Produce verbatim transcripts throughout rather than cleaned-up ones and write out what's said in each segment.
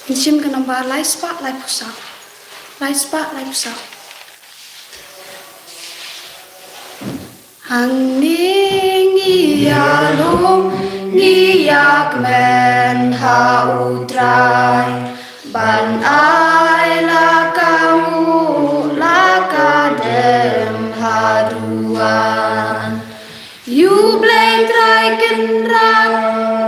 Ngi shim ka nombar lai spah lai phew saw. Lai spah lai phew saw. Hangne ngi ïalum, ngi ïakmen ha U Trai, ban ai la ka nguh, la ka dem haduh wan. Ïa U Blei Trai Kynrad,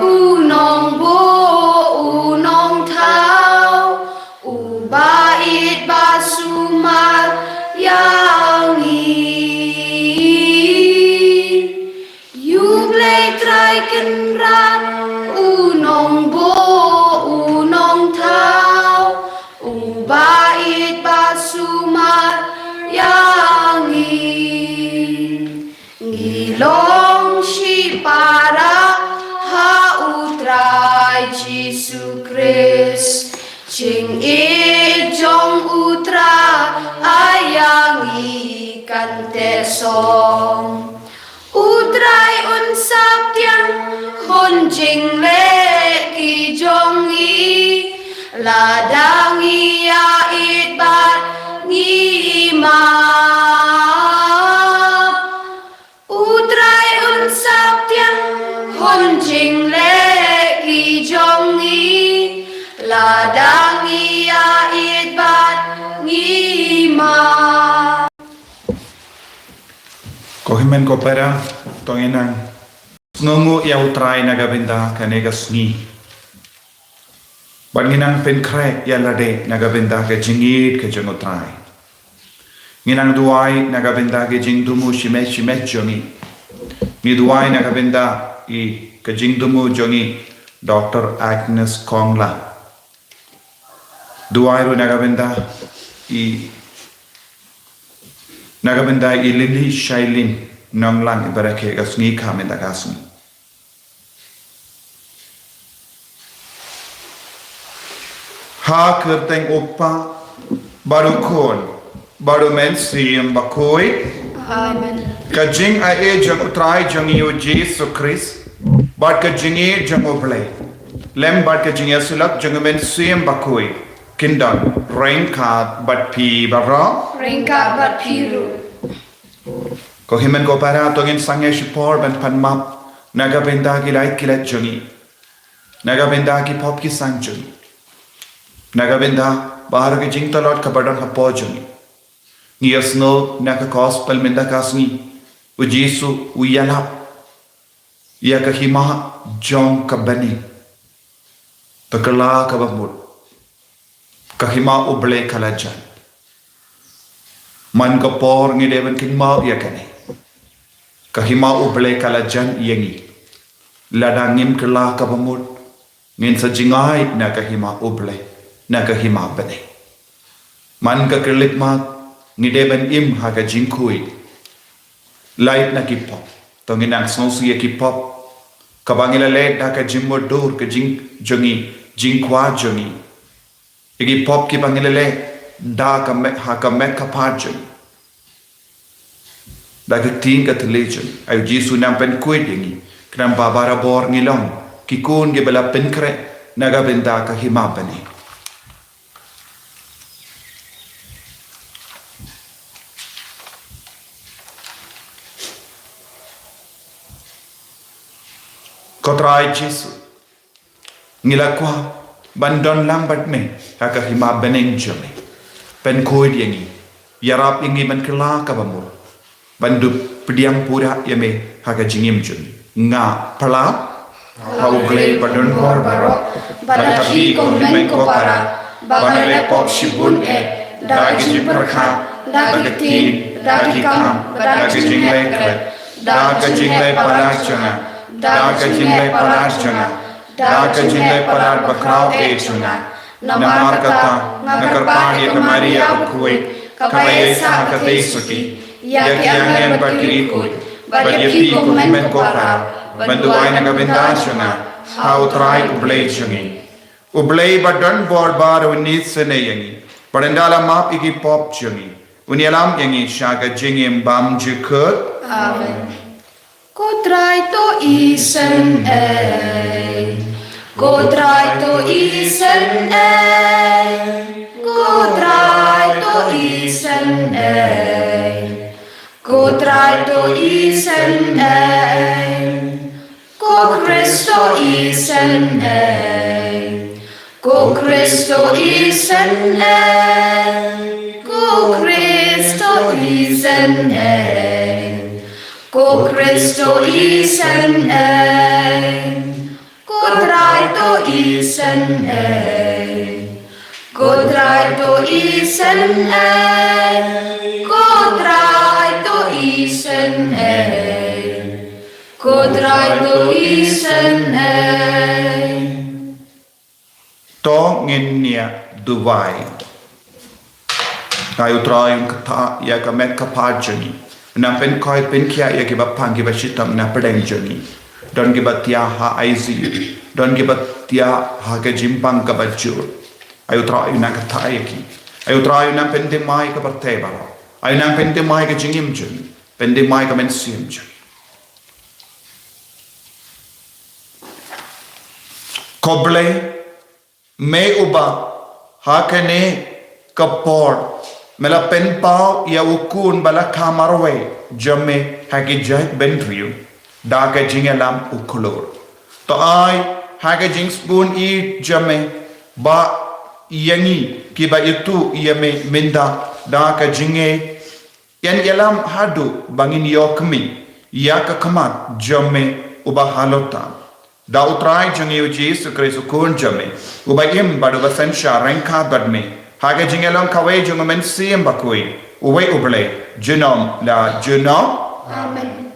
U Nongbuh, U Nongthaw, Uba ïeit ba sumar ïa ngi. Ïa U Blei Trai Kynrad, U Nongbuh, U Nongthaw, Uba ïeit ba sumar ïa ngi. Ngi long shipara ha U Trai Jisu Khrist. Jingïeit jong U Trai ïa ngi kan teh song. U Trai un sap tiang khun jingleh ki jong ngi, lada ngi ïa ïeit bad ngi map. U Trai un sap tiang khun jingleh ki jong ngi, lada ngi ïa ïeit bad ngi map. Ko hynmen ko para, to ngin nang sngewnguh ïa U Trai na ka bynta kane ka sngi. Bad ngin nang pynkhreh ïa lade na ka bynta ka jingïeit ka jong U Trai. Ngin nang duwai na ka bynta ka jingthmu shimet shimet jong ngi. Ngi duwai na ka bynta i ka jingthmu jong i Doctor Agnes Kongla. Duwai ruh na ka bynta i, na ka bynta i Lily Shailin Nonglang, i ba rakhe ka sngi ka mynta ka sngi. Ha ka kyrteng U Kpa bad U Khun bad U Mynsiem Bakhuid. Amen. Ka jingaiei jong U Trai jong ngi U Jisu Khrist, bad ka jingïeit jong U Blei, lem bad ka jingïasyllok jong U Mynsiem Bakhuid, kin don ryngkat bad phi baroh. Ryngkat bad phi ruh. Ko hynmen ko para, to ngin sangeh shipor ban pan map na ka bynta ki lait ki lait jong ngi, na ka bynta ki pop ki sang jong ngi, na ka bynta baroh ki jingtlot kaba don hapoh jong ngi. Ngi ïohsngew na ka gospel mynta ka sngi, U Jisu u ïalap ïa ka hima jong ka bneng. Te kylla kaba mut, ka hima U Blei ka la jan. Man ka por ngi dei ban kynmaw ïa kane. Ka hima U Blei ka la jan ïa ngi. Lada ngim kylla kaba mut, ngin sa jngai na ka hima U Blei, na ka hima bneng. Man ka khyllipmat, ngi dei ban im ha ka jingkhuid. Lait na ki pop. To ngin nang sngewsih ïa ki pop kaba ngi la leh da ka jingmutdur ka jing jong ngi, jingkwah jong ngi. Ïa ki pop kiba ngi la leh da ka me, ha ka met ka phad jong ngi, da ka ktien ka thylliej jong ngi. Ai U Jisu nang pynkhuid ïa ngi. Khnang ba barabor ngi long ki khun kiba la pynkhreh na ka bynta ka hima bneng. Ko Trai Jisu, ngi la kwah ban don lang bad me ha ka hima bneng jong me. Pynkhuid ïa ngi, ïarap ïa ngi ban kylla kaba mut, ban dup pdiang pura ïa me ha ka jingim jong ngi. Nga pla ha U Blei ba don bor baroh, bad ha phi ko hynmen ko para, ba nga leh pop shibun eh, da ka jingpyrkhat, da ka ktien, da ki kam, da ka jingleh khlem, da ka jingleh palat jong nga, da ka jingleh palat jong nga, da ka jingleh palat bakhraw eh jong nga. Namar kata nga kyrpad ïa ka Maria bakhuid, kaba ïaishah ha ka teisotti, ïa ki angel bad ki riewkhuid, bad ïa phi ko hynmen ko para, ban duwai na ka bynta jong nga ha U Trai U Blei jong ngi. U Blei ba don bor baroh un isynei ïa ngi, bad ynda la map ïa ki pop jong ngi, un ïalam ïa ngi sha ka jingim bymjukut. Amen. Ko Trai to isynei. Ko Trai to isynei. Ko Trai to isynei. Ko Trai to isynei. Ko Khrist to isynei. Ko Khrist to isynei. Ko Khrist to isynei. Ko Khrist to isynei. Ko Trai to isynei. Ko Trai to isynei. Ko Trai to isynei. Ko Trai to isynei. To ngin ïa duwai. Ai U Trai, un kata ïa ka met ka phad jong ngi. Nang pynkoit pynkhiah ïa kiba pang kiba shitom na pdeng jong ngi. Don kiba thiah ha I C U. Don kiba thiah ha ka jingpang kaba jur. Ai U Trai, nang kata ïa ki. Ai U Trai, nang pynthymmai ka pyrthei baroh. Ai nang pynthymmai ka jingim jong ngi. Pynthymmai ka mynsiem jong ngi. Ko Blei, me uba ha kane ka por me la pynpaw ïa u khun ba la kha marwei jong me ha ki jait bynriew da ka jingïalam u khlur. To ai ha ka jingsbun ïeit jong me ba ïa ngi kiba ïathuh ïa me mynta da ka jingïeit, ïalam haduh ba ngin ïoh khmih ïa ka khmat jong me uba halor tam. Da U Trai jong ngi U Jisu Khrist U Khun jong me, uba im bad uba synshar ryngkat bad me ha ka jingïalong kawei jong U Mynsiem Bakhuid, uwei U Blei, junom la junom. Amen.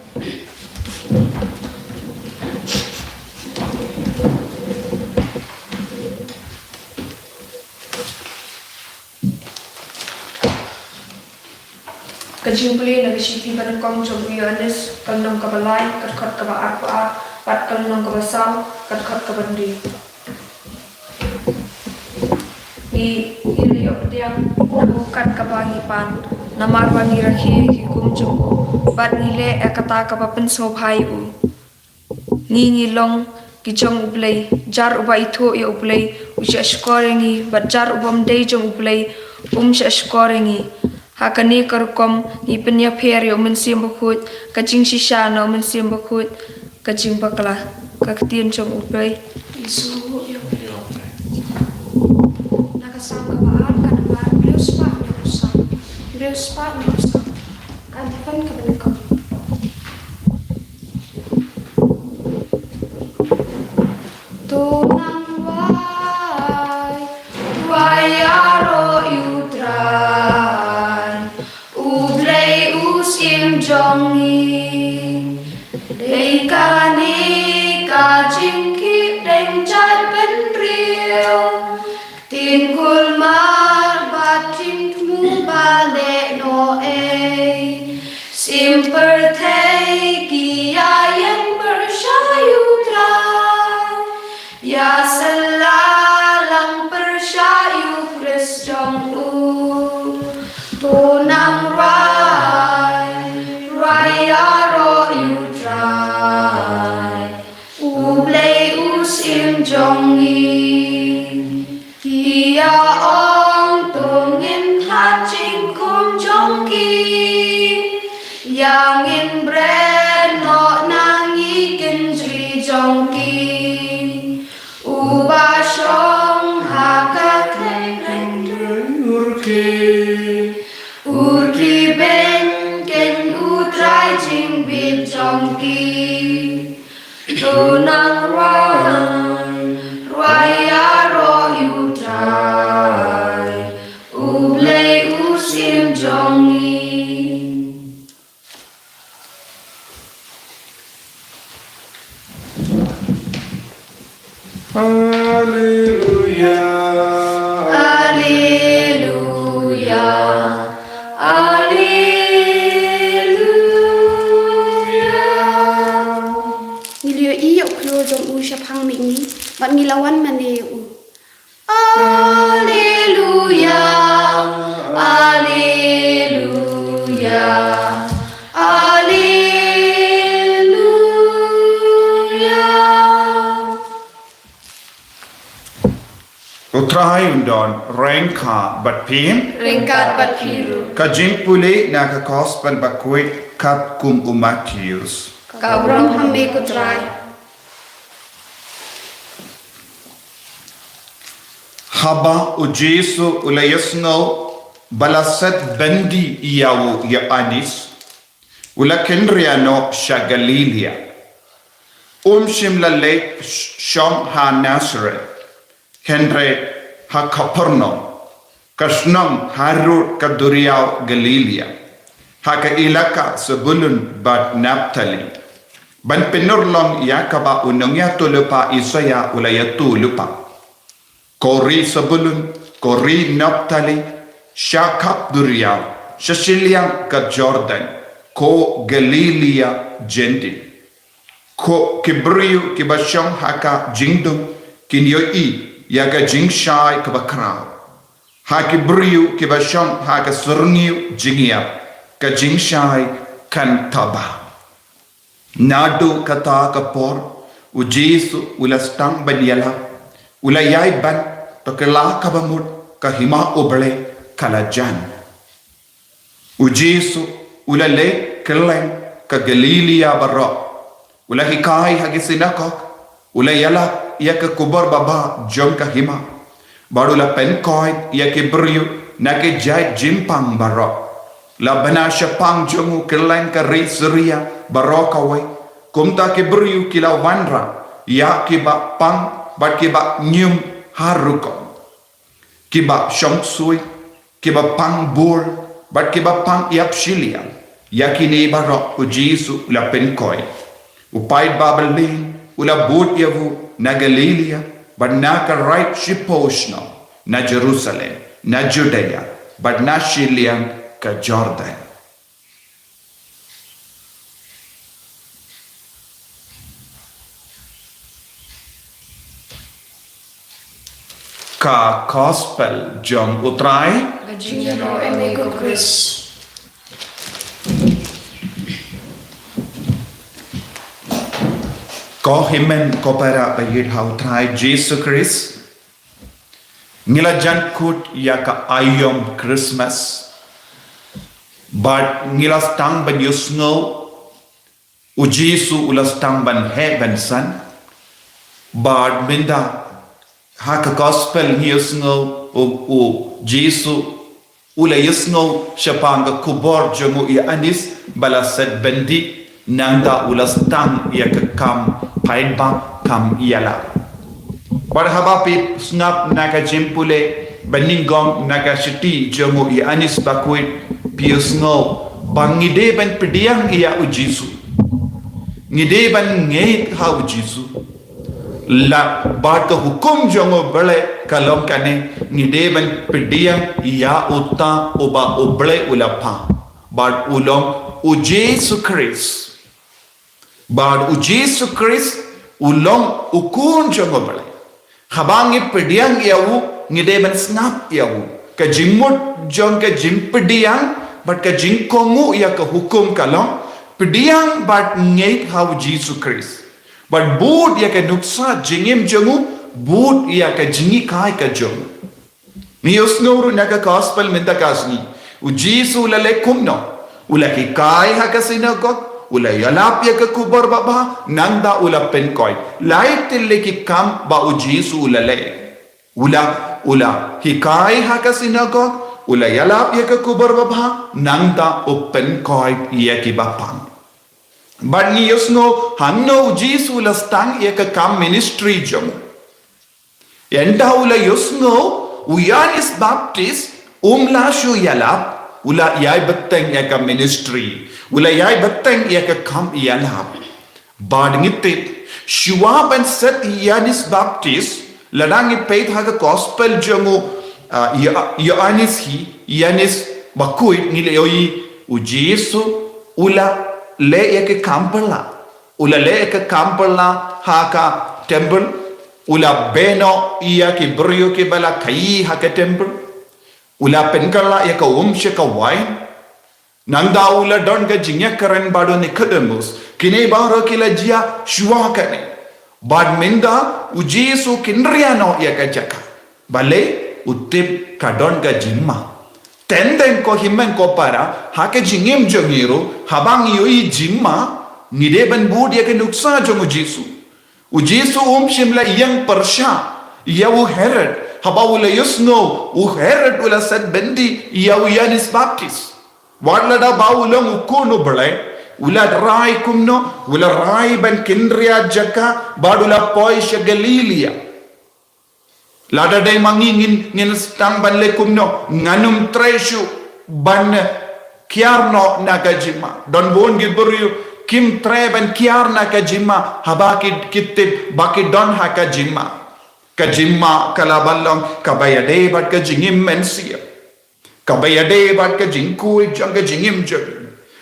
Ka jingpule na ka shithi ba nyngkong jong u Ïoannis, ka lynnong kaba lai, ka dkhot kaba arphew ar, bad ka lynnong kaba saw, ka dkhot kaba hynriew. Ngi, ngi la ïoh pdiang na u kat kaba ngi pan, namar ba ngi rakhe ïa ki hukum jong u, bad ngi leh ïa kata kaba pynsngewbha ïa u. Ngi, ngi long ki jong U Blei, jar uba ithuh ïa U Blei u shah shkor ïa ngi, bad jar u bym dei jong U Blei um shah shkor ïa ngi. Ha kane ka rukom ngi pynïapher ïa U Mynsiem Bakhuid, ka jingshisha na U Mynsiem Bakhuid, ka jingbakla. Ka ktien jong U Blei. Ngi sngewbha ïa U Blei. Na ka Salm kaba ar, ka nambar hynriew spah hynriew saw. Hynriew spah hynriew saw. Ka antiphon kaba nyngkong. To nang rwai, rwai ïaroh ïa U Trai, U Blei U Syiem jong ngi. Dei kane ka jingkit deng jaitbynriew, tin kulmar bad tin thmu ba lehnohei. Shim pyrthei ki ïa ïeng pyrshah ïa U Trai, ïa syllar lang pyrshah ïa U Khrist jong u. To nang rwai, rwai ïaroh ïa U Trai, U Blei U Syiem jong ngi. Ki ïa ong to ngin khlad jingkhum jong ki, ïa ngin bret noh na ngi kynjri jong ki. Uba shong ha ka kynreng kynreng, ur ki, ur ki beiñ keiñ U Trai jingbit jong ki. To nang rwai, rwai ïaroh ïa U Trai, U Blei U Syiem jong ngi. Ai un don ryngkat bad phi. Ryngkat bad phi ruh. Ka jingpule na ka Gospel bakhuid katkum u Mathaios. Ka burom ha me ko Trai. Haba u Jisu u la ïohsngew ba la set byndi ïa u Ïoannis, u la kynriah noh sha Galilaïa. Um shym la leit sh-, shong ha Nasaret, hynrei ha Kapernaum, ka shnong harud ka duriaw Galilaïa, ha ka ilaka Sebulun bad Naptali, ban pynurlong ïa kaba u nongïathuhlypa Isaïa u la ïathuhlypa: Ko ri Sebulun, ko ri Naptali, sha khap duriaw, sha shiliang ka Jordan, ko Galilaïa Jentil. Ko ki briew kiba shong ha ka jingdum kin ïohi ïa ka jingshai kaba khraw. Ha ki briew kiba shong ha ka syrngiew jingïap, ka jingshai kan thaba. Naduh kata ka por, u Jisu u la sdang ban ïalap, u la ïai ban, to kylla kaba mut ka hima U Blei ka la jan. U Jisu u la leit kylleng ka Galilaïa baroh. U la hikai ha ki sinagog, u la ïalap ïa ka khubor babha jong ka hima, bad u la pynkoit ïa ki briew na ki jait jingpang baroh. La bna shaphang jong u kylleng ka ri Syria baroh kawei. Kumta ki briew ki la wanrah ïa kiba pang bad kiba ñium ha rukom, kiba shong sui, kiba pang bor, bad kiba pang ïap shiliang. Ïa kine baroh u Jisu u la pynkoit. U paidbah byllien u la bud ïa u na Galilaïa, bad na ka raid shiphew shnong, na Jerusalem, na Judea, bad na shiliang ka Jordan. Ka Gospel jong u Trai. Ka jingïaroh ïa me ko Khrist. Ko hynmen ko para ba ïeit ha u Trai Jisu Khrist. Ngi la jan kut ïa ka aïom Christmas. Bad ngi la sdang ban ïohsngew u Jisu u la sdang ban heh ban san. Bad mynta ha ka Gospel ngi ïohsngew u, u Jisu u la ïohsngew shaphang ka khubor jong u Ïoannis ba la set byndi, nangta u la sdang ïa ka kam paidbah, kam ïalap. Bad haba phi sngap na ka jingpule banyngkong na ka shithi jong u Ïoannis bakhuid, phi ïohsngew ba ngi dei ban pdiang ïa u Jisu. Ngi dei ban ngeit ha u Jisu. La, bad ka hukum jong u Blei ka long kane, ngi dei ban pdiang ïa uta uba u Blei u la phah. Bad u long u Jisu Khrist. Bad u Jisu Khrist u long u Khun jong u Blei. Haba ngi pdiang ïa u, ngi dei ban sngap ïa u. Ka jingmut jong ka jingpdiang bad ka jingkohnguh ïa ka hukum ka long, pdiang bad ngeit ha u Jisu Khrist. Bad bud ïa ka nuksa jingim jong u, bud ïa ka jinghikai ka jong u. Ngi ïohsngew ruh na ka Gospel mynta ka sngi, u Jisu u la leh kumno? U la hikai ha ka sinagog, u la ïalap ïa ka khubor babha, nangta u la pynkoit. Lai tylli ki kam ba u Jisu u la leh. U la, u la hikai ha ka sinagog, u la ïalap ïa ka khubor babha, nangta u pynkoit ïa kiba pang. Bad ngi ïohsngew hangno u Jisu u la sdang ïa ka kam ministry jong u. Ynda u la ïohsngew u Ïoannis Baptist um la shu ïalap, u la ïai bteng ïa ka ministry, u la ïai bteng ïa ka kam ïalap. Bad ngi tip, shuwa ban set Ïoannis Baptist, lada ngi peit ha ka Gospel jong u, ah, Ïo-, Ïoannis hi, Ïoannis bakhuid, ngi la ïohi u Jisu u la leh ïa ka kam phylla. U la leh ïa ka kam phylla ha ka temple. U la beh noh ïa ki briew kiba la khaii ha ka temple. U la pynkylla ïa ka um sha ka wain. Nangta u la don ka jingïakren bad u Nicodemus. Kine baroh ki la jia shuwa kane. Bad mynta u Jisu u kynriah noh ïa ka jaka. Balei? U tip ka don ka jingma. Teng teng ko hynmen ko para, ha ka jingim jong ngi ruh, haba ngi ïohi jingma, ngi dei ban bud ïa ka nuksa jong u Jisu. U Jisu um shym la ïeng pyrshah ïa u Herod, haba u la ïohsngew u Herod u la set byndi ïa u Ïoannis Baptist. Wat lada ba u long u khun u Blei, u la rai kumno? U la rai ban kynriah jaka bad u la poi sha Galilia. Lada dei ma ngi, ngin, ngin sdang ban leh kumno? Ngan ym treh shuh ban kiar noh na ka jingma. Don bun ki briew kim treh ban kiar na ka jingma haba ki, ki tip ba ki don ha ka jingma. Ka jingma ka la ban long kaba ïadei bad ka jingim mynsiem, kaba ïadei bad ka jingkhuid jong ka jingim jong ngi.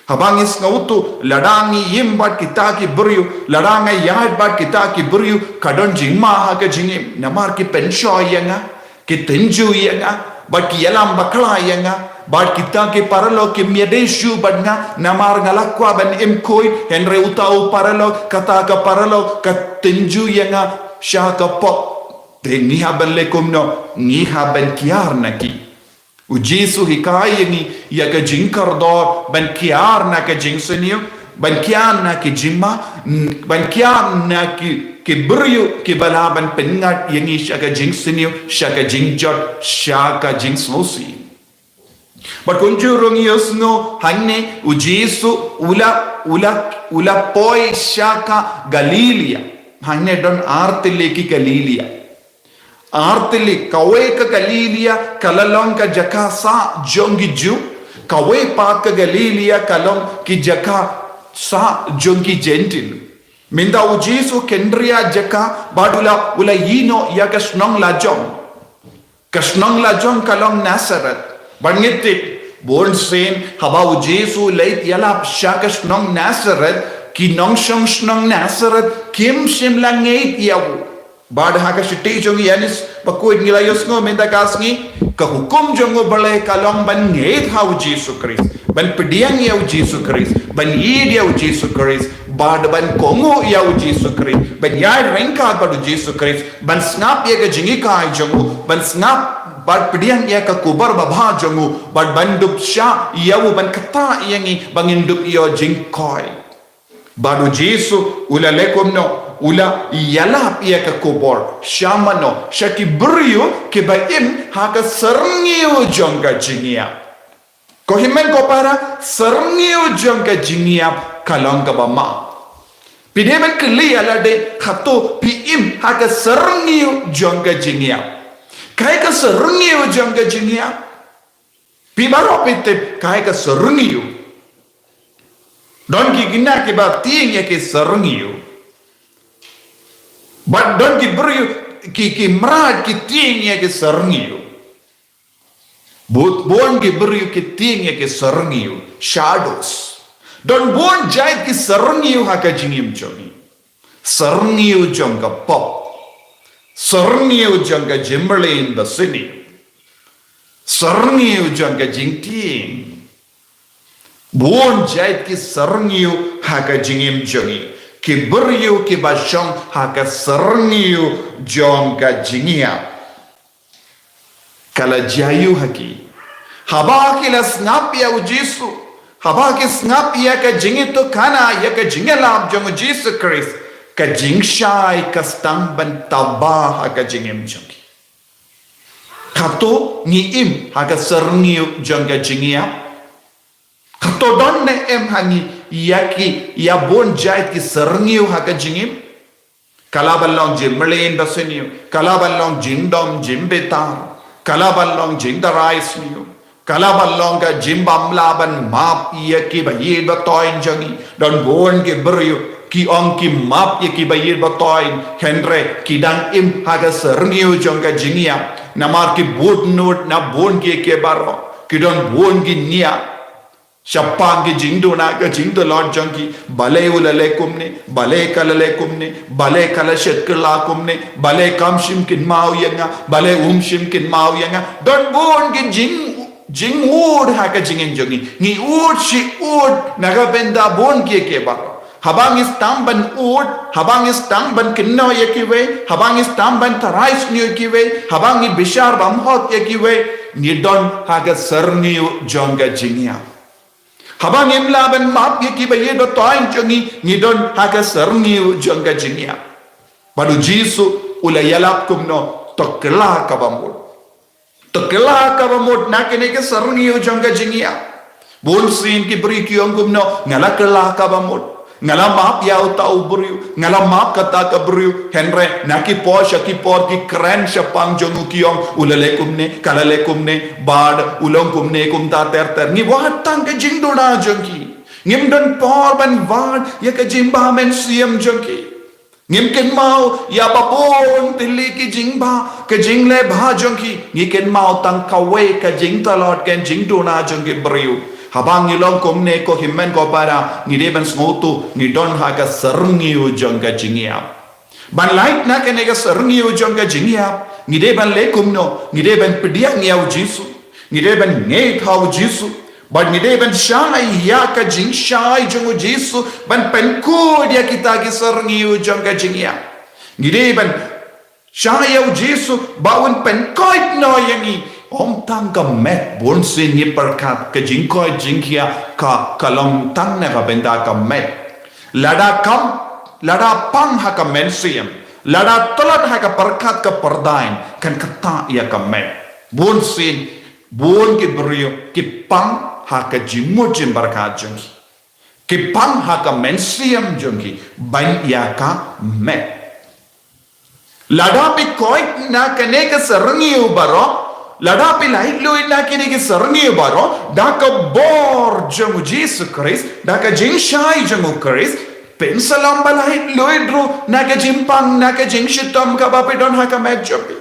Haba ngi sngewthuh, lada ngi im bad kita ki briew, lada nga ïaid bad kita ki briew, ka don jingma ha ka jingim. Namar ki pynshoi ïa nga, ki tynjuh ïa nga, bad ki ïalam bakla ïa nga, bad kita ki paralok kim ïadei shuh bad nga, namar nga la kwah ban im khuid, hynrei uta u paralok, kata ka paralok ka tynjuh ïa nga sha ka pop. Te ngi hap ban leh kumno? Ngi hap ban kiar na ki. U Jisu hikai ïa ngi ïa ka jingkordor ban kiar na ka jingsniew, ban kiar na ki jingma, n-, ban kiar na ki, ki briew kiba lah ban pynngat ïa ngi sha ka jingsniew, sha ka jingjot, sha ka jingsngewsih. Bad kumjuh ruh ngi ïohsngew hangne u Jisu u la, u la, u la poi sha ka Galilia. Hangne don ar tylli ki Galilia. Ar tylli, kawei ka Galilia ka la long ka jaka sah jong ki Jiw, kawei pat ka Galilia ka long ki jaka sah jong ki Jentil. Mynta u Jisu kynriah jaka bad u la, u la ïehnoh ïa ka shnong lajong. Ka shnong lajong ka long Nasareth. Bad ngi tip, bun sien haba u Jisu u leit ïalap sha ka shnong Nasareth, ki nongshong shnong Nasareth kim shym la ngeit ïa u. Bad ha ka shithi jong u Ïoannis Bakhuid ngi la ïohsngew mynta ka sngi, ka hukum jong u Blei ka long ban ngeit ha u Jisu Khrist, ban pdiang ïa u Jisu Khrist, ban ïeit ïa u Jisu Khrist, bad ban kohnguh ïa u Jisu Khrist, ban ïaid ryngkat bad u Jisu Khrist, ban sngap ïa ka jinghikai jong u, ban sngap bad pdiang ïa ka khubor babha jong u, bad ban dup shah ïa u, ban ktah ïa ngi ba ngin dup ïoh jingkoit. Bad u Jisu u la leh kumno? U la ïalap ïa ka khubor sha mano? Sha ki briew kiba im ha ka syrngiew jong ka jingïap. Ko hynmen ko para, syrngiew jong ka jingïap ka long kaba map. Phi dei ban kylli ïa lade, hato phi im ha ka syrngiew jong ka jingïap? Kaei ka syrngiew jong ka jingïap? Phi baroh phi tip kaei ka syrngiew. Don ki khynnah kiba tieng ïa ki syrngiew. Bad don ki briew, ki, ki mrad ki tieng ïa ki syrngiew. Bun, bun ki briew ki tieng ïa ki syrngiew, shadows. Don bun jait ki syrngiew ha ka jingim jong ngi. Syrngiew jong ka pop. Syrngiew jong ka jingmlien basniew. Syrngiew jong ka jingtieng. Bun jait ki syrngiew ha ka jingim jong ngi. Ki briew kiba shong ha ka syrngiew jong ka jingïap. Ka la jia aiu ha ki? Haba ki la sngap ïa u Jisu, haba ki sngap ïa ka jingïathuhkhana, ïa ka jingïalap jong u Jisu Khrist, ka jingshai ka sdang ban taba ha ka jingim jong ki. Hato ngi im ha ka syrngiew jong ka jingïap? Hato don ne em ha ngi ïa ki, ïa bun jait ki syrngiew ha ka jingim? Ka lah ban long jingmlien basniew, ka lah ban long jingdom jingbitar, ka lah ban long jingdarai sniew, ka lah ban long ka jingbym lah ban map ïa ki ba ïeit ba toiñ jong ngi. Don bun ki briew ki ong ki map ïa ki ba ïeit ba toiñ, hynrei ki dang im ha ka syrngiew jong ka jingïap. Namar ki bud nud na bun kiei kiei baroh, ki don bun ki niat shaphang ki jingduna ka jingdulot jong ki, balei u la leh kumne, balei ka la leh kumne, balei ka la shet kylla kumne, balei kam shym kynmaw ïa nga, balei um shym kynmaw ïa nga. Don bun ki jing, jingud ha ka jingim jong ngi. Ngi ud shi ud na ka bynta bun kiei kiei baroh. Haba ngi sdang ban ud, haba ngi sdang ban kynnoh ïa kiwei, haba ngi sdang ban tharai sniew ïa kiwei, haba ngi bishar bymhok ïa kiwei, ngi don ha ka syrngiew jong ka jingïap. Haba ngim lah ban map ïa kiba ïeit ba toiñ jong ngi, ngi don ha ka syrngiew jong ka jingïap. Bad u Jisu u la ïalap kumno, to kylla kaba mut. To kylla kaba mut na kane ka syrngiew jong ka jingïap. Bun sien ki briew ki ong kumno, nga la kylla kaba mut. Nga la map ïa uta u briew, nga la map kata ka briew. Hynrei na ki por sha ki por ki kren shaphang jong u ki ong, u la leh kumne, ka la leh kumne, bad u long kumne kumta ter ter. Ngi wad tang ka jingduna jong ki. Ngim don por ban wad ïa ka jingbha mynsiem jong ki. Ngim kynmaw ïa ba bun tylli ki jingbha, ka jingleh bha jong ki. Ngi kynmaw tang kawei ka jingtlot, ka jingduna jong ki briew. Haba ngi long kumne ko hynmen ko para, ngi dei ban sngewthuh ngi don ha ka syrngiew jong ka jingïap. Ban lait na kane ka syrngiew jong ka jingïap, ngi dei ban leh kumno, ngi dei ban pdiang ïa u Jisu, ngi dei ban ngeit ha u Jisu, bad ngi dei ban shai ïa ka jingshai jong u Jisu ban pynkhuid ïa kita ki syrngiew jong ka jingïap. Ngi dei ban shai ïa u Jisu ba un pynkoit noh ïa ngi. Ym tang ka met, bun sien ngi pyrkhat ka jingkoit jingkhiah ka, ka long tang na ka bynta ka met. Lada kam, lada pang ha ka mynsiem, lada tlot ha ka pyrkhat ka pyrdain, kan ktah ïa ka met. Bun sien, bun ki briew ki pang ha ka jingmut jingpyrkhat jong ki. Ki pang ha ka mynsiem jong ki ban ïa ka met. Lada phi koit na kane ka syrngiew baroh, lada phi laitluid na kine ki syrngiew baroh, da ka bor jong u Jisu Khrist, da ka jingshai jong u Khrist, phin sa long ba laitluid ruh na ka jingpang, na ka jingshitom kaba phi don ha ka met jong phi.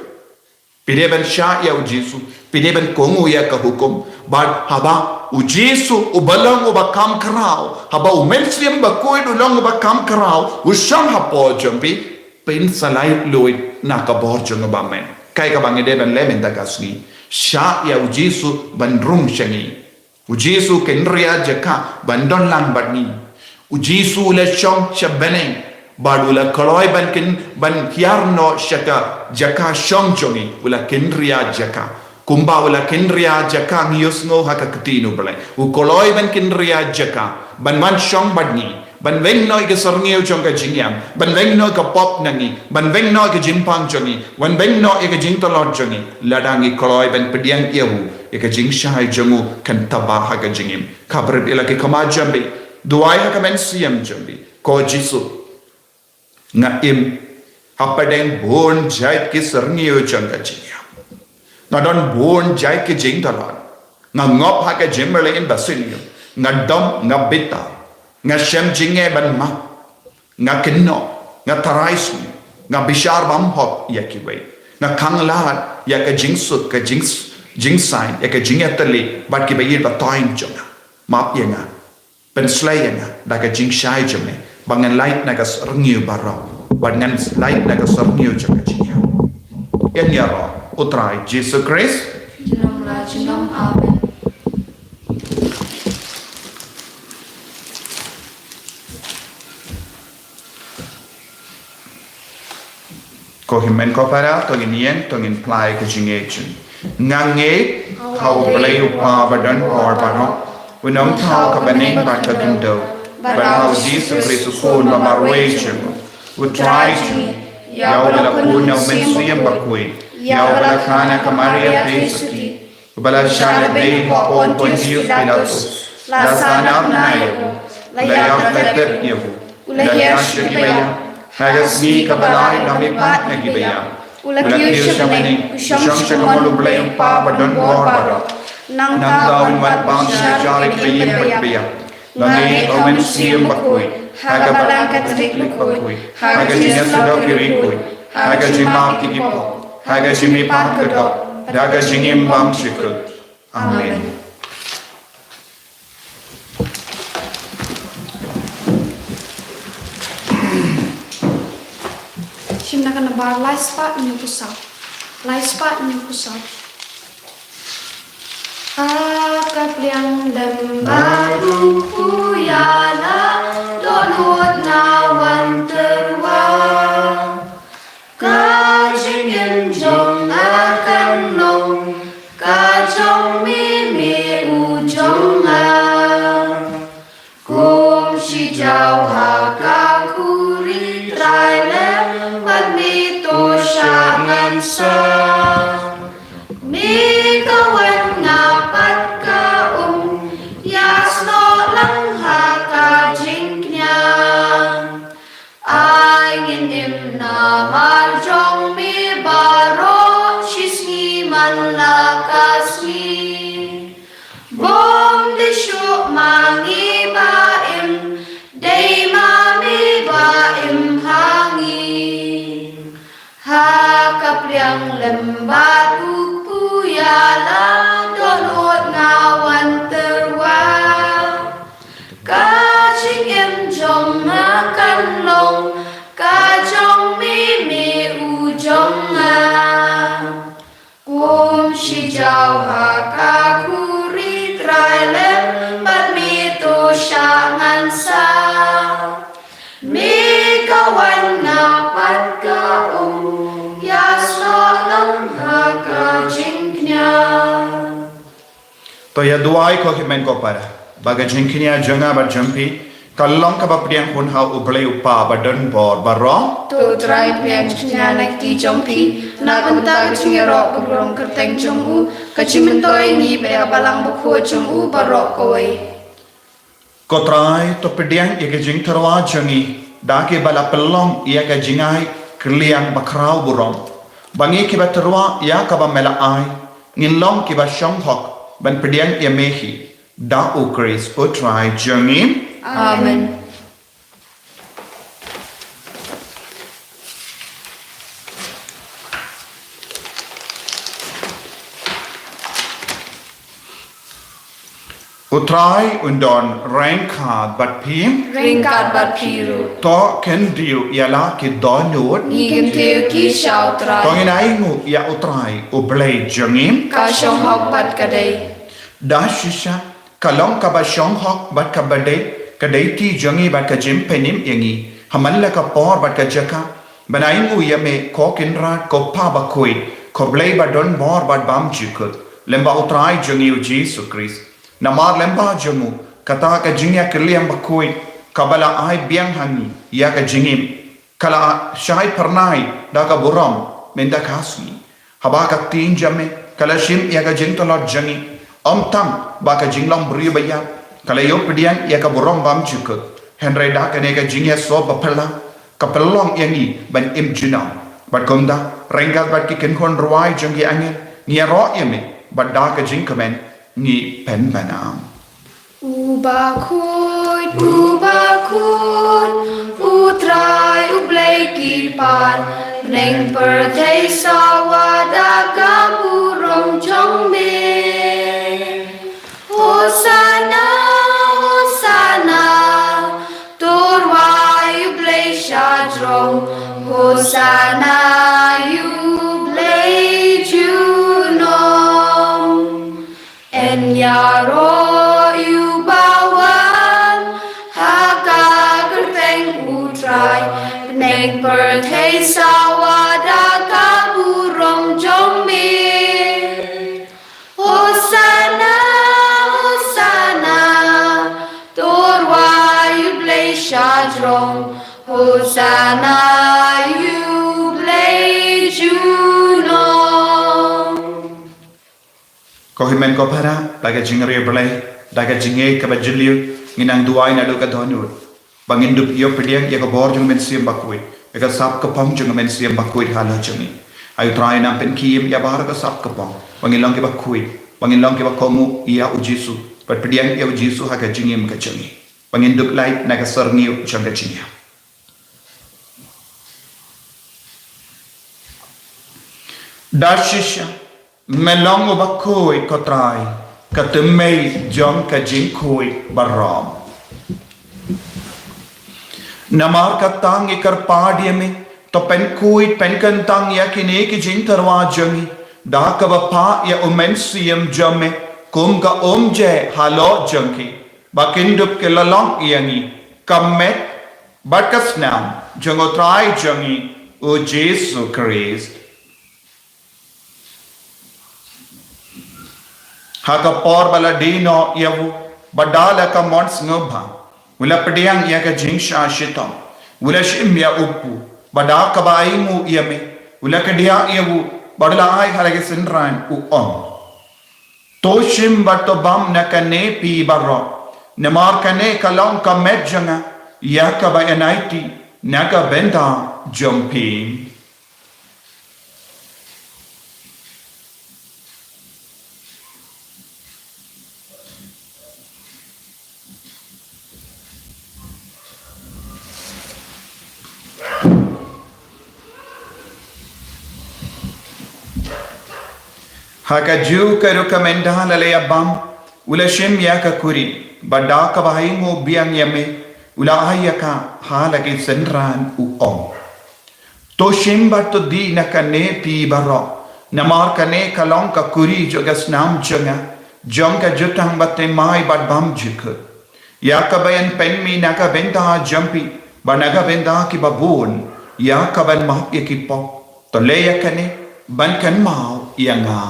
Phi dei ban shah ïa u Jisu, phi dei ban kohnguh ïa ka hukum. Bad haba u Jisu uba long uba kham khraw, haba u Mynsiem Bakhuid u long uba kham khraw u shong hapoh jong phi, phin sa laitluid na ka bor jong u Bamen. Kaei kaba ngi dei ban leh mynta ka sngi? Shah ïa u Jisu ban rung sha ngi. U Jisu u kynriah jaka ban don lang bad ngi. U Jisu u la shong sha bneng bad u la kloi ban kyn, ban hiar noh sha ka jaka shong jong ngi, u la kynriah jaka. Kumba u la kynriah jaka ngi ïohsngew ha ka ktien U Blei. U kloi ban kynriah jaka ban wan shong bad ngi, ban weng noh ïa ka syrngiew jong ka jingïap, ban weng noh ïa ka pop na ngi, ban weng noh ïa ka jingpang jong ngi, ban weng noh ïa ka jingtlot jong ngi. Lada ngi kloi ban pdiang ïa u, ïa ka jingshai jong u kan taba ha ka jingim. Khapbrip ïa la ki khmat jong phi, duwai ha ka mynsiem jong phi, ko Jisu, nga im hapdeng bun jait ki syrngiew jong ka jingïap. Nga don bun jait ki jingtlot. Nga ngop ha ka jingmlien basniew. Nga dom, nga bitar. Nga shem jingeh ban map. Nga kynnoh, nga tharai sniew, nga bishar bymhok ïa kiwei. Nga khang lad ïa ka jingsuk, ka jings, jingsaiñ, ïa ka jingïatylli bad kiba ïeit ba toiñ jong nga. Map ïa nga. Pynslei ïa nga da ka jingshai jong me ba ngan lait na ka syrngiew baroh, bad ngan lait na ka syrngiew jong ka jingïap. Ïa ngi ïaroh, U Trai Jisu Khrist. Junom la junom, amen. Ko hynmen ko para, to ngin ïeng, to ngin pynlait ka jingngeit. Nga ngeit ha U Blei U Kpa ba don bor baroh, U Nongthaw ka bneng bad ka khyndew, bad ha U Jisu Khrist U Khun ba marwei jong U Trai jong ngi, ïa uba la pun na U Mynsiem Bakhuid, ïa uba la kha na ka Maria Theisotti, uba la shah lade ha u Pontius Pilatus, la sahnarphna ïa u, la ïap la tep ïa u, u la hiar sha kiba ïap, ha ka sngi kaba lai u la mihpat na kiba ïap, u la kiew sha bneng, u shong sha ka mon U Blei U Kpa ba don bor baroh. Nangta un wan pang sha ki ïeit bad kiba ïap. Nga ngeit ha U Mynsiem Bakhuid, ha ka Balang Katholik bakhuid, ha ka jingïasyllok ki riewkhuid, ha ka jingmap ki pop, ha ka jingmihpat ka doh, da ka jingim bymjukut. Amen. Shim na ka nambar lai spah hynñiewphew saw. Lai spah hynñiewphew saw. Ha ka pliang lem baroh u ïalam, dohnud jong me, me u jong nga. Kum shi jaw ha ka khuri Trai lem bad me to shah ngan sa. Me ka wan nga pat ka um, ïa snoh lang ha ka jingkñia. Ai ngin im namar jong me baroh shi sngi man la ka sngi. Bym dei shuh ma ngi ba im, dei ma me ba im ha ngi. Ha ka pliang lem bad u kpu ïa la dohnud nga wan tyrwa. Ka jingim jong nga kan long ka jong me, me u jong nga. Kum shi jaw ha ka khuri Trai lem bad me to shah ngan sa. Me ka wan nga pat ka um, ïa snoh lang ha ka jingkñia. To ïa duwai ko hynmen ko para ba ka jingkñia jong nga bad jong phi ka long kaba pdiang hun ha U Blei U Kpa ba don bor baroh. To Trai pdiang jingkñia na ki jong phi na ka bynta ka jingïaroh ka burom kyrteng jong u, ka jingmyntoi ngi bad ïa Balang Bakhuid jong u baroh kawei. Ko Trai, to pdiang ïa ka jingtyrwa jong ngi da kiba la pynlong ïa ka jingai kylliang bakhraw burom, ba ngi kiba tyrwa ïa kaba me la ai ngin long kiba shong hok ban pdiang ïa me hi, da U Khrist U Trai jong ngi. Amen. U Trai un don ryngkat bad phi. Ryngkat bad phi ruh. To khyndiat ïa la ki dohnud. Ngi kyntiew ki sha U Trai. To ngin ainguh ïa U Trai U Blei jong ngi. Ka shong hok bad ka dei. Da shisha ka long kaba shong hok bad kaba dei ka dei ti jong ngi bad ka jingpynim ïa ngi ha man la ka por bad ka jaka. Ban ainguh ïa me ko Kynrad, ko Kpa Bakhuid, ko Blei ba don bor bad bymjukut, lem bad U Trai jong ngi U Jisu Khrist. Namar lem bad jong u kata ka jingïakylliang bakhuid kaba la ai biang ha ngi ïa ka jingim ka la shai phyrnai da ka burom mynta ka sngi. Haba ka ktien jong me ka la shim ïa ka jingtlot jong ngi, ym tang ba ka jinglong briew ba ïap, ka la ïoh pdiang ïa ka burom bymjukut. Hynrei da kane ka jingïasoh baphylla ka pynlong ïa ngi ban im junom. Bad kumta, ryngkat bad ki kynhun rwai jong ki angel, ngi ïaroh ïa me bad da ka jingkmen ngi pynpaw. U bakhuid, u bakhuid, U Trai U Blei ki paid, bneng pyrthei sawa da ka burom jong me. Hosana, hosana, to rwai ïa U Blei shajrong. Hosana ïa U Blei junom. Yn ïaroh ïa uba wan ha ka kyrteng U Trai, bneng pyrthei sawa da ka burom jong me. Hosana, hosana, to rwai ïa U Blei shajrong. Hosana ïa U Blei junom. Ko hynmen ko para, da ka jingriewblei, da ka jingngeit kaba jylliew, ngin nang duwai naduh ka dohnud. Ba ngin dup ïoh pdiang ïa ka bor jong ka Mynsiem Bakhuid, ïa ka sap ka pong jong ka Mynsiem Bakhuid ha la jong ngi. Ai U Trai nang pynkhie ïa baroh ka sap ka pong, ba ngin long kiba khuid, ba ngin long kiba kohnguh ïa U Jisu, bad pdiang ïa U Jisu ha ka jingim ka jong ngi. Ba ngin dup lait na ka syrngiew jong ka jingïap. Da shisha me long uba khuid ko Trai, ka tymmen jong ka jingkhuid baroh. Namar kata ngi kyrpad ïa me, to pynkhuid pynkyntang ïa kine ki jingtyrwa jong ngi da kaba phah ïa U Mynsiem jong me kum ka umjai halor jong ki, ba kin dup ki la long ïa ngi ka met bad ka snam jong U Trai jong ngi U Jisu Khrist. Ha ka por ba la die noh ïa u, bad da la ka mon sngewbha, u la pdiang ïa ka jingshah shitom, u la shim ïa u pu, bad da kaba ainguh ïa me, u la kdiah ïa u, bad u la ai ha la ki synran, u ong: To shim bad to bam na kane phi baroh, namar kane ka long ka met jong nga, ïa kaba yn aiti na ka bynta jong phi. Ha kajuh ka rukom ynda la ïa bam, u la shim ïa ka kuri, bad da kaba ainguh biang ïa me, u la ai ïa ka ha la ki synran, u ong: To shim bad to die na kane phi baroh, namar kane ka long ka kuri jong ka snam jong nga, jong ka jutang bathymmai bad bymjukut, ïa kaban pynmih na ka bynta jong phi, bad na ka bynta kiba bun, ïa kaban map ïa ki pop. To leh ïa kane ban kynmaw ïa nga.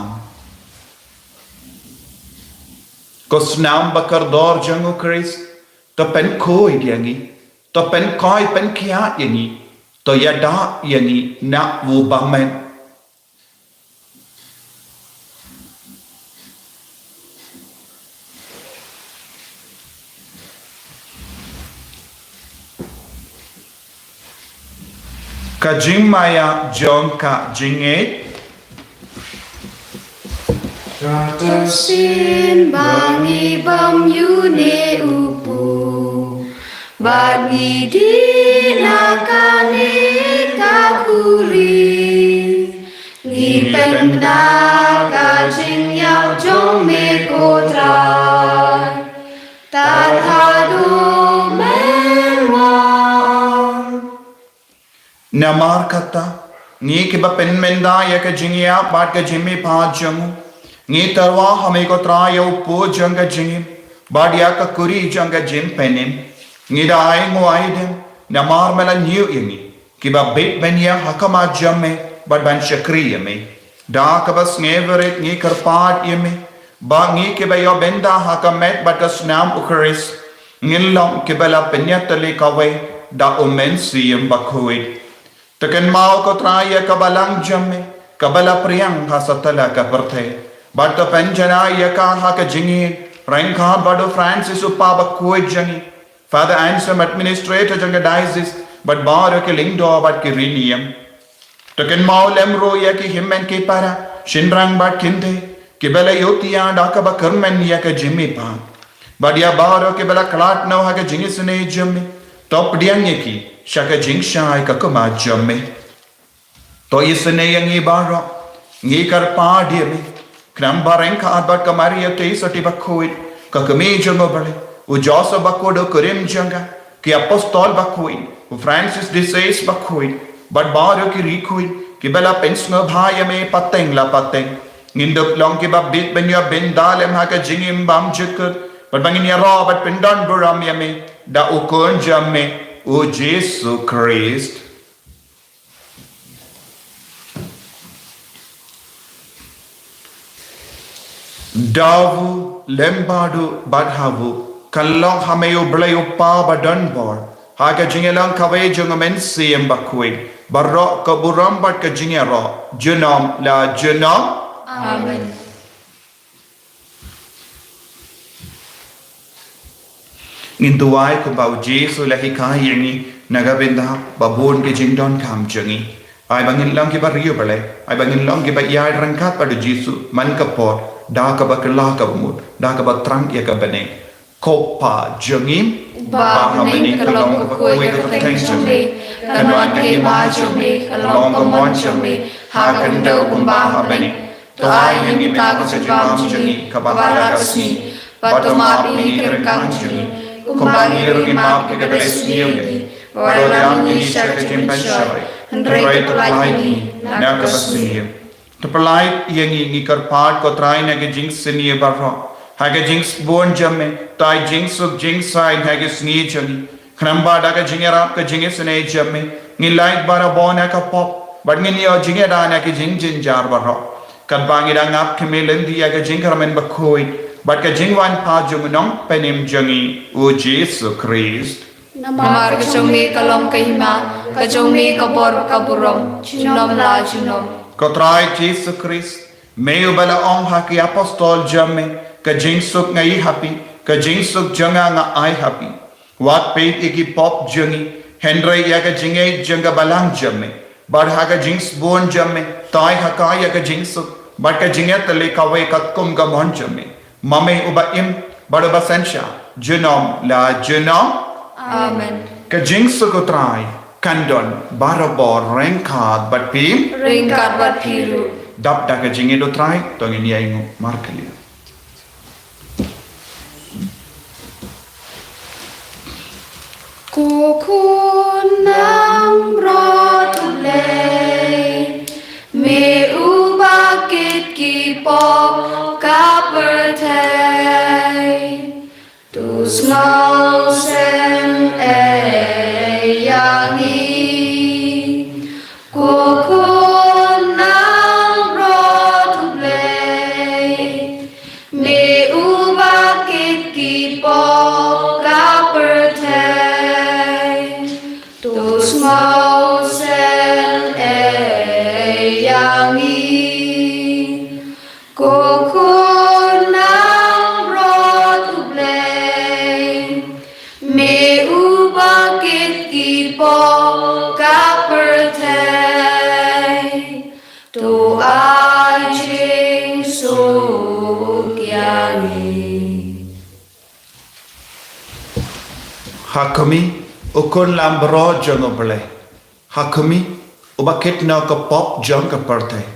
Ko snam bakordor jong U Khrist, to pynkhuid ïa ngi, to pynkhuid pynkhiah ïa ngi, to ïada ïa ngi na u bymman. Ka jingmaïa jong ka jingngeit. Kata shisien ba ngi bam ïa une u pu, bad ngi die na kane ka kuri, ngi pynbna ka jingïap jong me ko Trai, tad haduh men wan. Namar kata, ngi kiba pynmynda ïa ka jingïap bad ka jingmihpat jong u, ngi tyrwa ha me ko Trai ïa u pu jong ka jingim, bad ïa ka kuri jong ka jingpynim. Ngi da ainguh aidem, namar me la ñiew ïa ngi, kiba bit ban ïa ha khmat jong me, bad ban shakri ïa me. Da kaba sngewrit ngi kyrpad ïa me, ba ngi kiba ïoh bynta ha ka met bad ka snam U Khrist, ngin long kiba la pynïatylli kawei da U Mynsiem Bakhuid. To kynmaw ko Trai ïa ka balang jong me, kaba la pdiang ha satlak ka pyrthei, bad to pynjanai ïa ka ha ka jingïeit ryngkat bad u Francis u Papa bakhuid jong ngi, Father Anselm, administrator jong ka diocese, bad baroh ki lyngdoh bad ki riewniam. To kynmaw lem ruh ïa ki hynmen ki para, shynrang bad kynthei, kiba la ïohthiah da kaba kyrmen ïa ka jingmihpat, bad ïa baroh kiba la khlad noh ha ka jingisynei jong me, to pdiang ïa ki sha ka jingshai ka khmat jong me. To isynei ïa ngi baroh, ngi kyrpad ïa me, khnang ba ryngkat bad ka Maria Theisotti bakhuid, ka kmie jong U Blei, u Joseph bakhuid u kurim jong ka, ki apostol bakhuid, u Francis de Sales bakhuid, bad baroh ki riewkhuid kiba la pynsngewbha ïa me pateng la pateng, ngin dup long kiba bit ban ïoh bynta lem ha ka jingim bymjukut, bad ba ngin ïaroh bad pyndonburom ïa me da u Khun jong me, u Jisu Khrist. Da u lem bad u bad ha u, kan long ha me U Blei U Kpa badonbor, ha ka jingïalang kawei jong U Mynsiem Bakhuid, baroh ka burom bad ka jingïaroh, junom la junom. Amen. Ngin duwai kumba u Jisu u la hikai ïa ngi na ka bynta ba bun ki jingdonkam jong ngi. Ai ba ngin long kiba riewblei, ai ba ngin long kiba ïaid ryngkat bad u Jisu man ka por, da kaba kylla kaba mut, da kaba thrang ïa ka bneng. Ko Kpa jong ngi, uba ha bneng, ka long ka khuid ka kyrteng jong me, kan wan ka hima jong me, kan long ka mon jong me ha ka khyndew kumba ha bneng. To ai ïa ngi mynta ka jingbam jong ngi kaba ha la ka sngi, bad to map ïa ngi ki ryngkang jong ngi, kumba ngi ruh ngi map ïa kiba la sniew ïa ngi, bad to ïalam ïa ngi sha ka jingpynshoi, hynrei to pynlait ïa ngi na kaba sniew. To pynlait ïa ngi, ngi kyrpad ko Trai, na ka jingsniew baroh, ha ka jingbun jong me, to ai jingsuk jingsaiñ ha ka sngi jong ngi. Khnang ba da ka jingïarap ka jingisynei jong me, ngin lait barabor na ka pop, bad ngin ïoh jingïada na ki jingjynjar baroh. Katba ngi dang ap, khmih lynti ïa ka jingkyrmen bakhuid bad ka jingwan pat jong u Nongpynim jong ngi, u Jisu Khrist. Namar ka jong me ka long ka hima, ka jong me ka bor ka burom, junom la junom. Ko Trai Jisu Khrist, me uba la ong ha ki apostol jong me, ka jingsuk nga ai ha phi, ka jingsuk jong nga nga ai ha phi. Wat peit ïa ki pop jong ngi, hynrei ïa ka jingïeit jong ka balang jong me. Bad ha ka jingsbun jong me, tai ha ka ïa ka jingsuk, bad ka jingïatylli kawei katkum ka mon jong me. Ma me uba im bad uba synshar, junom la junom. Amen. Ka jingsuk u Trai kan don barabor ryngkat bad phi. Ryngkat bad phi ruh. Dap da ka jingïeit u Trai, to ngin ïainguh markylliang. Ko khun langbrot U Blei, me uba kit ki pop ka pyrthei, to sngewsih ei ïa ngi. Ko khun langbrot U Blei, me uba kit ki pop ka pyrthei, to sngewsih ei ïa ngi. Ko khun langbrot U Blei, me uba kit ki pop ka pyrthei, to ai jingsuk ïa ngi. Ha khmih, u khun langbrot jong U Blei. Ha khmih, uba kit noh ka pop jong ka pyrthei.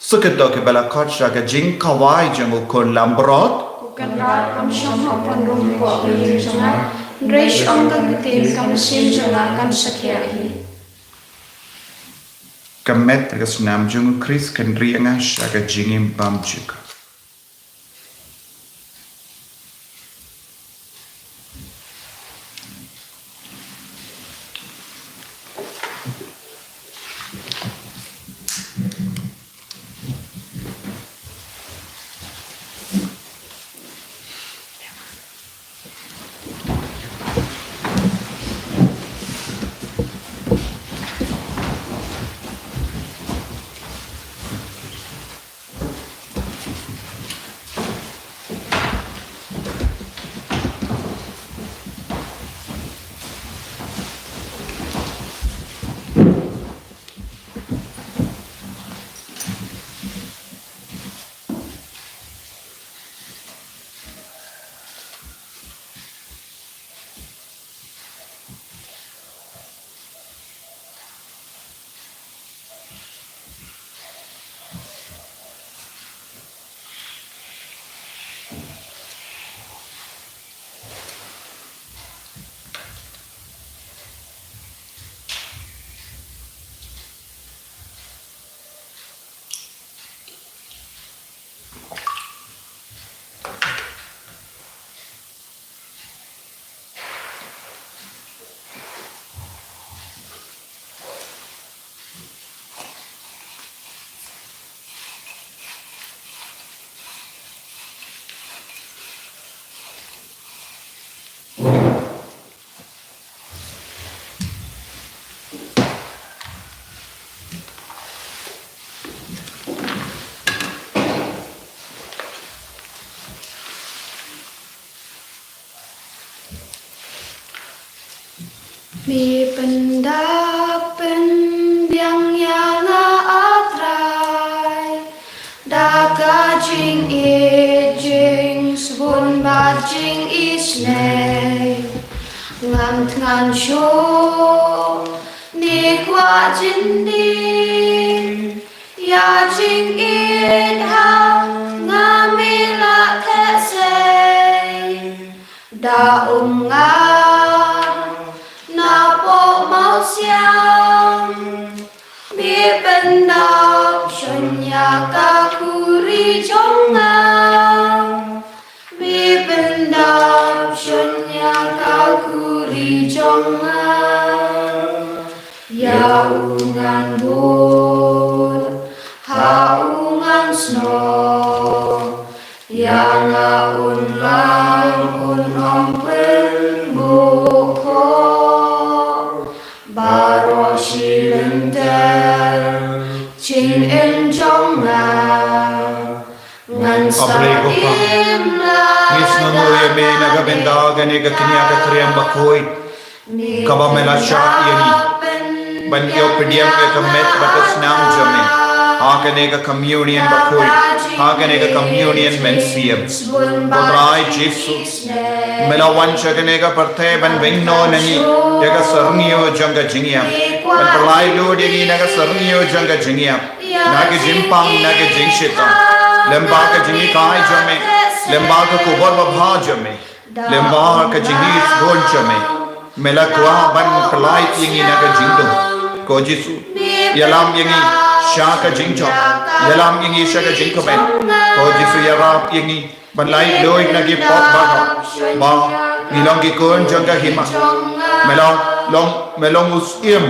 Suk ito kiba la khot sha ka jingkhawai jong u khun langbrot. Ko Kynrad, kam shym hap ban rung hapoh ka ïing jong nga, hynrei shu ong ka ktien, ka mynsiem jong nga kan sa khiah hi. Ka met ka snam jong u Khrist kan ri ïa nga sha ka jingim bymjukut. Me pyndap pynbiang ïa nga, ah Trai, da ka jingïeit, jingsbun bad jingisynei. Ngam thngan shuh ne kwah jyndien ïa jingïeit ha nga, me la theh sei. Da um nga napoh mawsiang, me pyndap shun ïa ka khuri jong nga. Me pyndap shun ïa ka khuri jong nga. Ïa u ngan bud ha u ngan snoh. Ïa nga un lang un ong pynbukor baroh shi lynter jingim jong nga. Ngan sa im la. Ngi sngewnguh ïa me na ka bynta kane ka kñia ka triang bakhuid. Kaba me la shah ïa ngi ban ïoh pdiang ïa ka met bad ka snam jong me ha kane ka communion bakhuid, ha kane ka communion mynsiem. Ko Trai Jisu, me la wan sha kane ka pyrthei ban bynnoh na ngi ïa ka syrngiew jong ka jingïap, ban pynlait lut ïa ngi na ka syrngiew jong ka jingïap, na ka jingpang, na ka jingshitom, lyngba ka jinghikai jong me, lyngba ka khubor babha jong me. Lyngba ka jingïeit bun jong me, me la kwah ban pynlait ïa ngi na ka jingdum. Ko Jisu, ïalam ïa ngi sha ka jingjop, ïalam ïa ngi sha ka jingkmen. Ko Jisu, ïarap ïa ngi ban lait luid na ki pop baroh, ba ngi long ki khun jong ka hima. Me la long Me long u syiem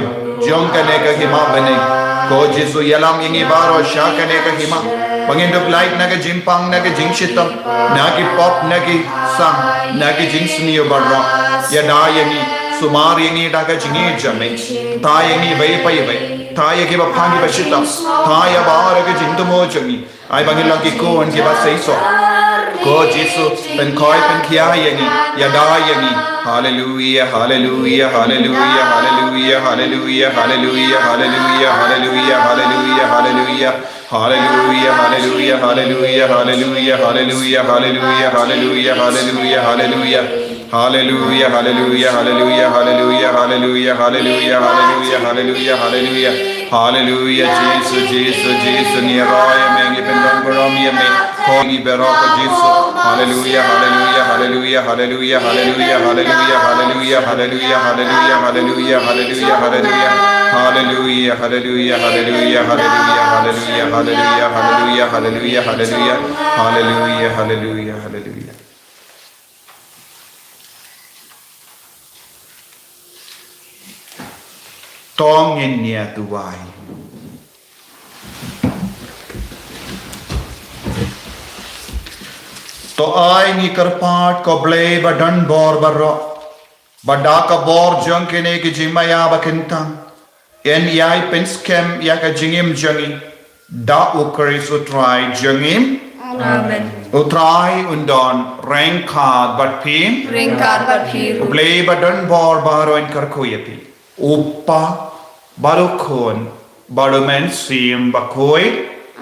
jong kane ka hima bneng. Ko Jisu, ïalam ïa ngi baroh sha kane ka hima, ba ngin dup lait na ka jingpang, na ka jingshitom, na ki pop, na ki sang, na ki jingsniew baroh. Ïada ïa ngi, sumar ïa ngi da ka jingïeit jong me. Tha ïa ngi iwei pa iwei, tha ïa kiba pang kiba shitom, tha ïa baroh ka jingthmu jong ngi. Ai ba ngin long ki khun kiba seisoh. Ko Jisu, pynkhoi pynkhia ïa ngi, ïada ïa ngi. Haleluia, haleluia, haleluia, haleluia, haleluia, haleluia, haleluia, haleluia, haleluia, haleluia. Haleluia, haleluia, haleluia, haleluia, haleluia, haleluia, haleluia, haleluia, haleluia. Haleluia, haleluia, haleluia, haleluia, haleluia, haleluia, haleluia, haleluia, haleluia. Haleluia, Jisu, Jisu, Jisu, ngi rai ïa me, ngi pynlong burom ïa me. Ko ngi baroh ko Jisu. Haleluia, haleluia, haleluia, haleluia, haleluia, haleluia, haleluia, haleluia, haleluia, haleluia, haleluia, haleluia. Haleluia, haleluia, haleluia, haleluia, haleluia, haleluia, haleluia, haleluia, haleluia. Haleluia, haleluia, haleluia. To ngin ïa duwai. To ai ngi kyrpad ko Blei ba don bor baroh, ba da ka bor jong kine ki jingmaïa ba kyntang, yn ïai pynskhem ïa ka jingim jong ngi da U Khrist U Trai jong ngi. Amen. U Trai un don ryngkat bad phi. Ryngkat bad phi. U Blei ba don bor baroh un kyrkhu ïa phi. U Kpa, bad U Khun, bad U Mynsiem Bakhuid.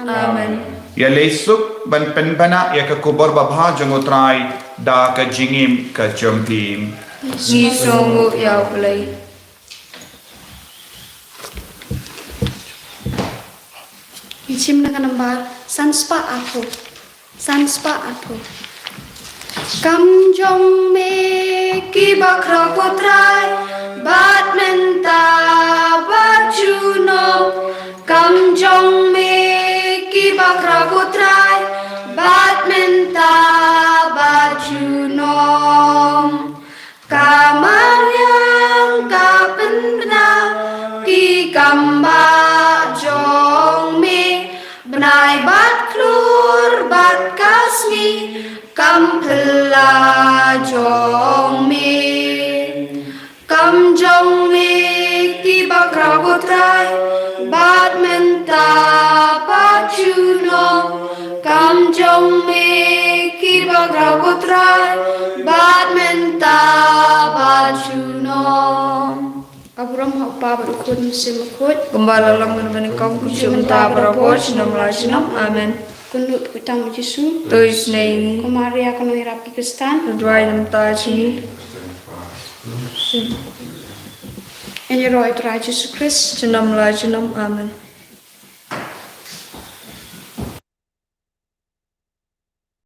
Amen. Ïaleh suk ban pynbna ïa ka khubor babha jong U Trai da ka jingim ka jong phi. Ngi sngewnguh ïa U Blei. Ngi shim na ka nambar san spah arphew. San spah arphew. Kam jong me ki bakhraw ko Trai, bad mynta bad junom. Kam jong me ki bakhraw ko Trai, bad mynta bad junom. Ka mariang ka pynbna ki kam bah jong me, bnai bad khlur bad ka sngi kam phylla jong me. Kam jong me ki bakhraw ko Trai, bad mynta bad junom. Kam jong me ki bakhraw ko Trai, bad mynta bad junom. Ka burom ha U Kpa bad U Khun Mynsiem Bakhuid. Kumba la long mynne, kum shym mynta, baroh por, junom la junom. Amen. Kynduh kyrteng U Jisu. To isynei. Ko Maria ka nongïarap ki Khristan, duwai namar jong ngi. Ïaroh ïa U Trai Jisu Khrist. Junom la junom. Amen.